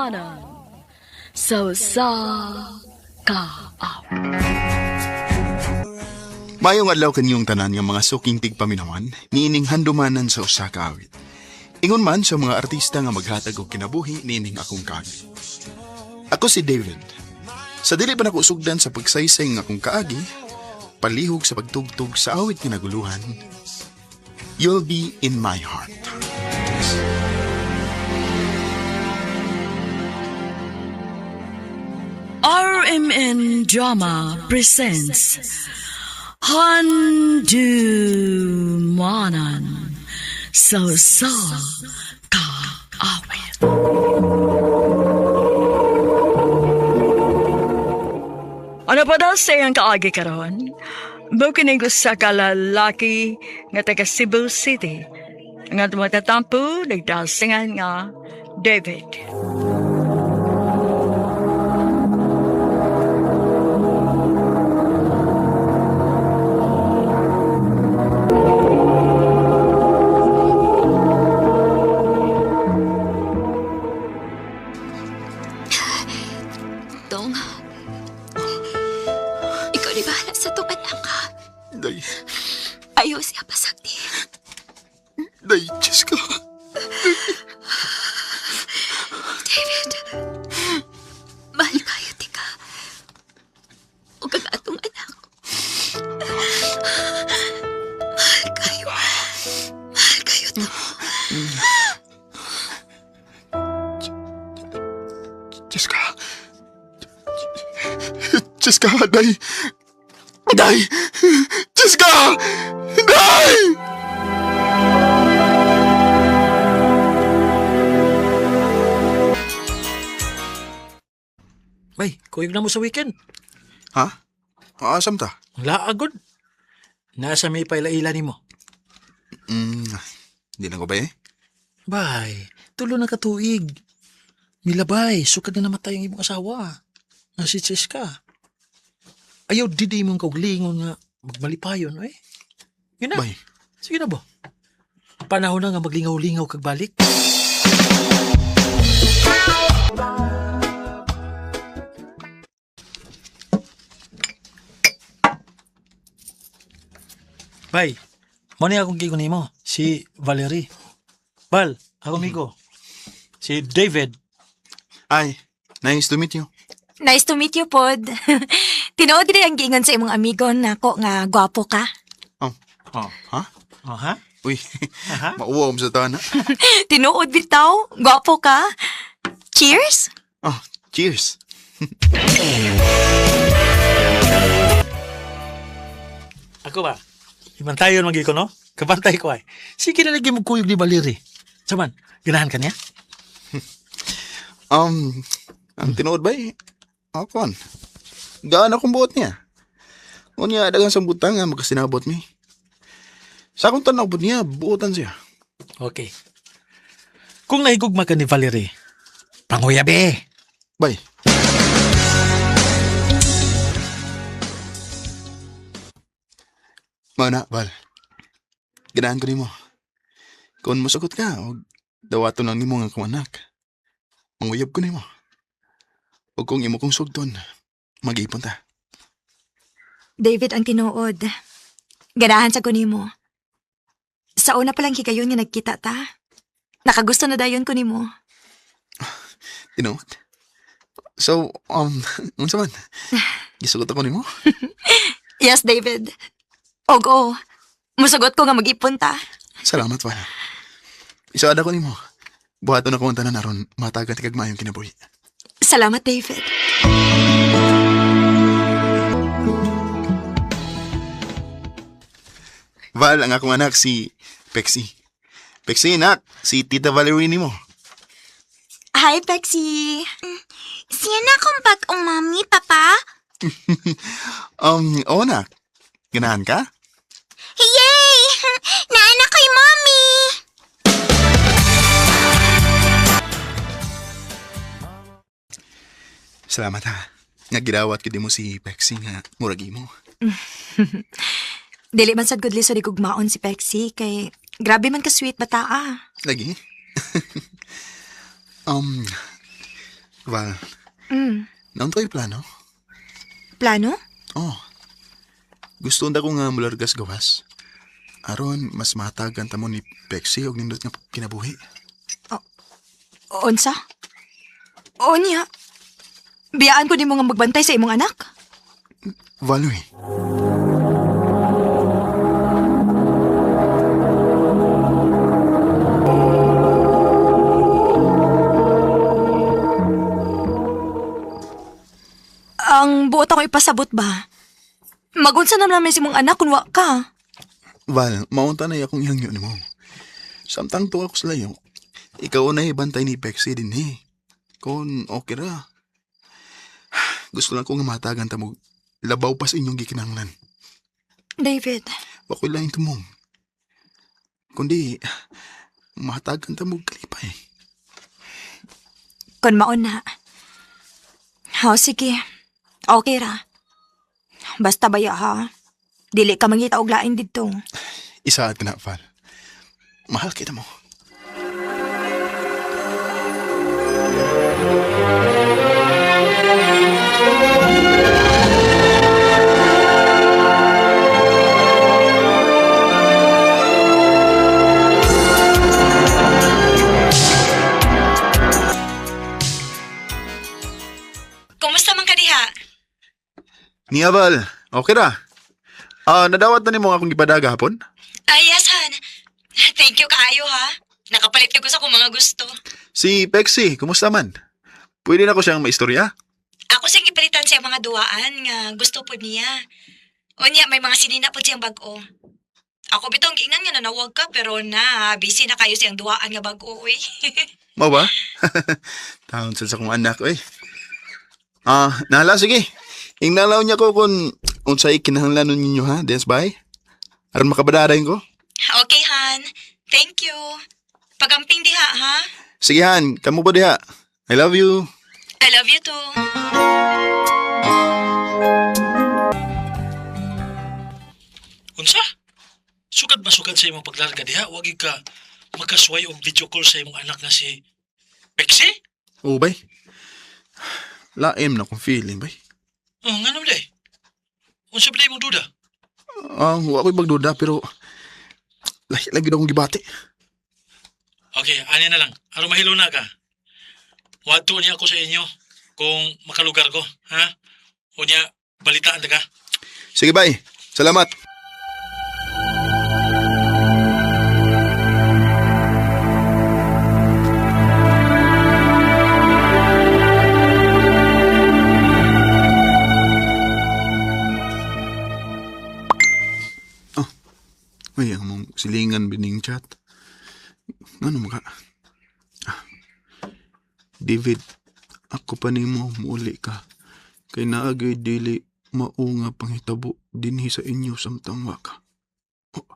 Handumanan sa usa ka awit. Maayong adlaw kanyong tanan nga mga suking tigpaminawan, niining handumanan sa usa ka awit. Ingon man sa mga artista nga maghatag og kinabuhi niining akong kaagi. Ako si David. Sa dili pa nako sugdan sa pagsaysay ng akong kaagi, palihog sa pagtugtog sa awit nga naguluhan, You'll Be in My Heart. RMN Drama presents Handumanan sa usa ka awit. Ano pa daw sa iyang kaagi karon? Bukinig usa ka lalaki nga taga Cebu City nga tumatatampo nagdasingan nga David. Dong, ikaw di bahala sa tong anak ha. Day, Ayaw siya pasakti. day, Jessica. David, mahal kayo, tika. Ug ang atong anak. Mahal kayo. Mahal kayo, Tong. Jessica. Jessica, day. Day! Jessica! Day! Bay, kuyog na mo sa weekend. Ha? Asam ta? Ang laagod. Nasa may paila-ila nimo. Hindi lang ko ba eh? Bay, tulo na katuig. Milabay, sukad na namatay ang imong asawa. Nga si Cheska. Ayaw, didi mong kauglingon nga magmalipayon, eh. Yun na. Bay, Sige na ba? Panahon na nga maglingaw-lingaw kag balik. Bay, mo ni akong gigo nimo, si Valerie. Bal, ako amigo. Si David. ay, nice to meet you. Nice to meet you, Pod. Tinuod din ang giingon sa imong amigo nako nga gwapo ka. Oh, Oh. ha? Oh, ha? Uy, Aha. mauwa sa tana. Tinuod bitaw, gwapo ka. Cheers! Oh, cheers. Ako ba? Imantayon magi ko, no? Kabantay ko ay. Sige na lagi mo kuyog ni Valerie. Saman, ganahan ka niya? Ang tinuod ba eh? Ako. Gaan akong buot niya. Unya, dagang sambutan nga magkasinabot mi. Sa akong tanaw po niya, buotan siya. Okay. Kung nahigugma ka ni Valerie, panguyabi. Bay. Mana, Bal. Ganahan ko nimo. Kung musugot ka, og dawaton lang nimo nga akong anak. Manguyab ko nimo. O kung imo kong sugton, mag-ipon ta. David ang tinuod. Ganahan sa kunimo. Sa una pa lang higayon nga nagkita ta. Nakagusto na dayon ko nimo. Tinuod. So, unsa man? Gisugot ako nimo? Yes, David. Og oo. Musugot ko nga mag-ipon ta. Salamat, Val. Isaad ako nimo. Buhaton ako ang tanan aron matagan ti kag maayong kinabuhi. Salamat, David. Val, ang akong anak si Pexi. Pexi, nak, si Tita Valerie nimo. Hi, Pexi. Siya na akong bag-ong mami, papa. Oo nak. Ganahan ka? Yay! Naana kay mami! Salamat ha. Nga gidawat ko di mo si Pexi nga murag imo. Dili man sad gud lisod igugmaon si Pexi kay grabe man ka sweet bata ah. Lagi. Val, Mm. naunta ko'y plano? Plano? Oh. Gusto unta ko nga mulargas gawas. Aron, mas matagan ta mo ni Pexi og nindot nga kinabuhi. Unsa? Unya. Biyaan ko nimo nga magbantay sa imong anak. Valoy. Ang buot ako ipasabot ba? Magunsa na namin si imong anak kung wa ka. Val, maunta na akong ihangyo nimo. Samtang tuwa ko sa layo, ikaw na ibantay ni Pexi din eh. Kung okay ra. Gusto lang ko nga matagan ta mo. Labaw pa sa inyong gikinahanglan. David, Wa ko'y lain tumong. Kundi, matagan ta mo kalipay. kun maon na. O sige. Okay ra. Basta baya ha. Dili ka mangita og lain didto. Isaad ka na, Val. Mahal kita mo. Kumusta man ka diha? Niya, Val. Okay ra. Ah, nadawat na nimo ang akong gipadaga hapon? Ay, yes, Han. Thank you kaayo ha. Nakapalit ko sa akong mga gusto. Si Pexi, kumusta man? Pwede na ko siyang maistorya? Ako siyang ipalitan siya mga duwaan nga gusto po niya. Unya, may mga sinina po siyang bag-o. Ako bitong giingnan nga nanawag ka pero na, busy na kayo siyang duwaan nga bag-o, uy. Mao ba? Taon sa akong anak, oy. Ah, nahala, sige. Ingnalaw niya ko kung unsay kinahanglanon ninyo ha, des bay. Aron makabadarain ko. Okay, Han. Thank you. Pagamping diha, ha? Sige han, kamo ba diha? I love you. I love you too. Unsa? Sukad ba sukad sa imong paglarga diha? Wag gyud ka makasway og video call sa imong anak nga si Pexi? Oo, bay. Laim na kong feeling, bay. Oh, ngano day? Unsa ba imong duda? Ah, wa ko'y magduda pero lagi lagi na akong gibati. Okay, ani na lang. Aron mahilo na ka. Wadto niya ako sa inyo kung makalugar ko, ha? Unya, balitaan ta ka. Sige, bay. Salamat. Oh, ay, ang mong silingan bining chat. Ano mo ka? Ah. David, ako pa nimo muuli ka. Kay naagay dili mao nga panghitabo dinhi sa inyo samtang wa ka. Oh.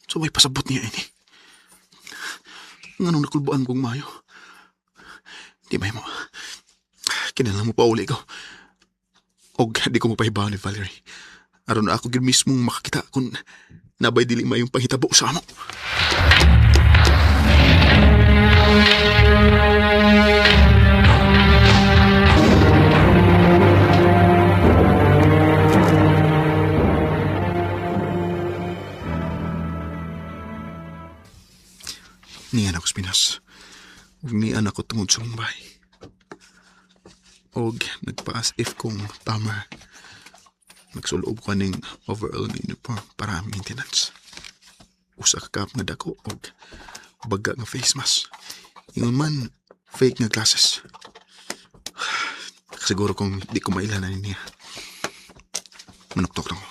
So may pasabot niya ini. Nganong nakulbaan kong mayo? Di may mo. Kinahanglan mo pa uli ko. Og di ko mapahibaw ni Valerie. Aron ako gyud mismong makakita kung nabay dili mayong panghitabo sa amo. Niyan ako sa Pinas. Ug niyan ako tungod sa Mumbai. Og nagpa-as if kong tama. Nagsulob ko ning overall nga uniform para maintenance. Usa ka cup nga dako og baga nga face mask. Ingon man, fake nga glasses. Siguro kung di ko mailanan niya. Manuktok lang ko.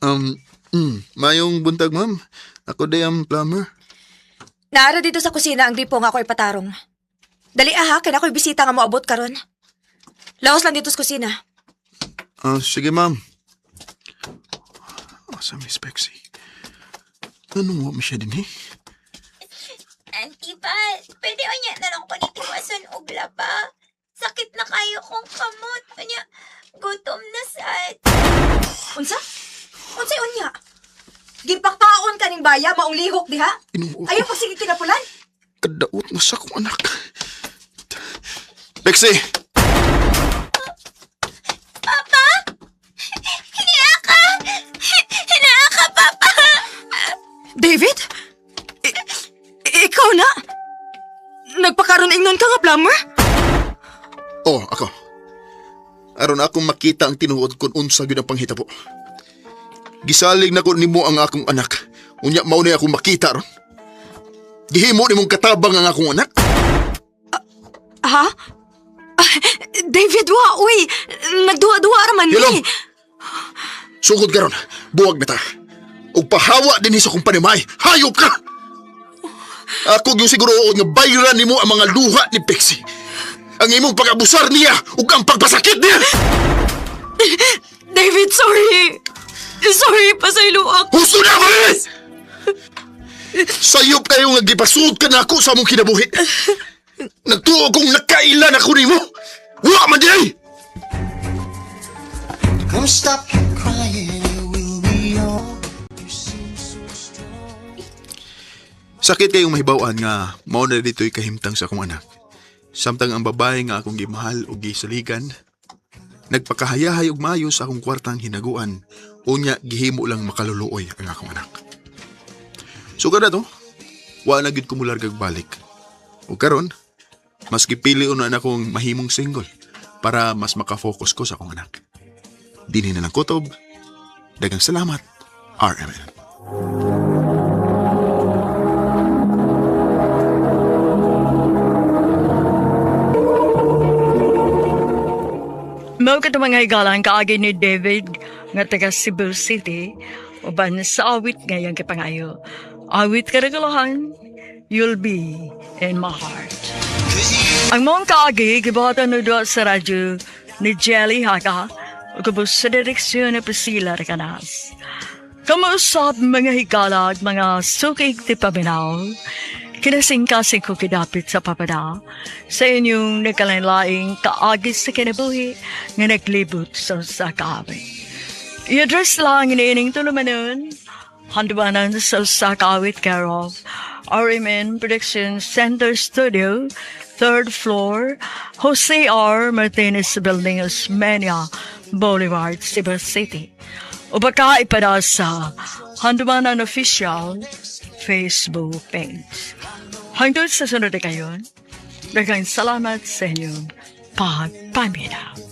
Um, mayong buntag, ma'am. Ako day ang plumber. Naara dito sa kusina ang gripo nga ako ipatarong. Dali aha, kaya ako'y bisita nga moabot karon. Laos lang dito sa kusina. Ah, sige, ma'am. Asa Miss Bexy? Anong wa mo siya din eh? Auntie Val, pwede unya na lang ko nitiwason og laba. Sakit na kayo kong kamot. Unya, gutom. baya maong lihok diha. Inoo. Ayaw pagsige kinapulan. Kadaot na sa akong anak. Lexi! Hinaa ka! Hinaa ka, Papa! David? Ikaw na? Nagpakaroon ingnon ka nga plumber? Oh, ako. Aron akong makita ang tinuod kung unsa gyud ang panghitabo. Gisalig na ko nimo ang akong anak. Unya mao na akong makita ron. Gihimo nimong katabang ang akong anak. Ha? Ah, David, wa, uy! Nagduwa-duwa raman Hilom! ni. Sugod karon, buwag na ta. Ug pahawa dinhi sa akong panimay. Hayop ka! Ako gyud siguro nga bayran nimo ang mga luha ni Pixie. Ang imong pag-abusar niya ug ang pagpasakit niya. David, sorry! Sorry, pasaylo ako. Husto na ako eh! Sayop kayo nga gipasud ka na ako sa among kinabuhi. Nagtuo kong nakailan ako nimo. Wa man di ay! Come stop your crying, it will be all. Sakit kayong mahibaw-an nga mao na dito'y kahimtang sa akong anak. Samtang ang babae nga akong gimahal o gisaligan, nagpakahayahay og maayo sa akong kwartang hinaguan, unya gihimo lang makaluluoy ang akong anak. So kada to, wa na gyud ko mulargag balik. O karon, mas gipili na akong mahimong single para mas makafocus ko sa akong anak. Dinhi na lang kutob. Dagang salamat, RMN. Mao kato mga higala ang kaagi ni David nga taga Cebu City uban sa awit ngayang kipangayo. Awit karagalahan, you'll be in my heart. Ang mong kaagi gibuhatan no duha sa radyo ni Jelly Haka ug ubos sa direksyon ni Priscilla Recanas. Kamuusap mga higala at mga sukig ti paminaw, kinasingkasing ko kidapit sa papada sa inyong nagkalainlaing kaagi sa kinabuhi nga naglibot sa usa ka awit. I-address lang iniining tulumanon, handuanan sa usa ka awit care of RMN Production Center Studio, third floor, Jose R. Martinez Building, Osmeña Boulevard, Cebu City. O baka ipada sa Handumanan Official Facebook page. Hangtod sa sunod na kayon, daghang salamat sa inyong pagpaminaw.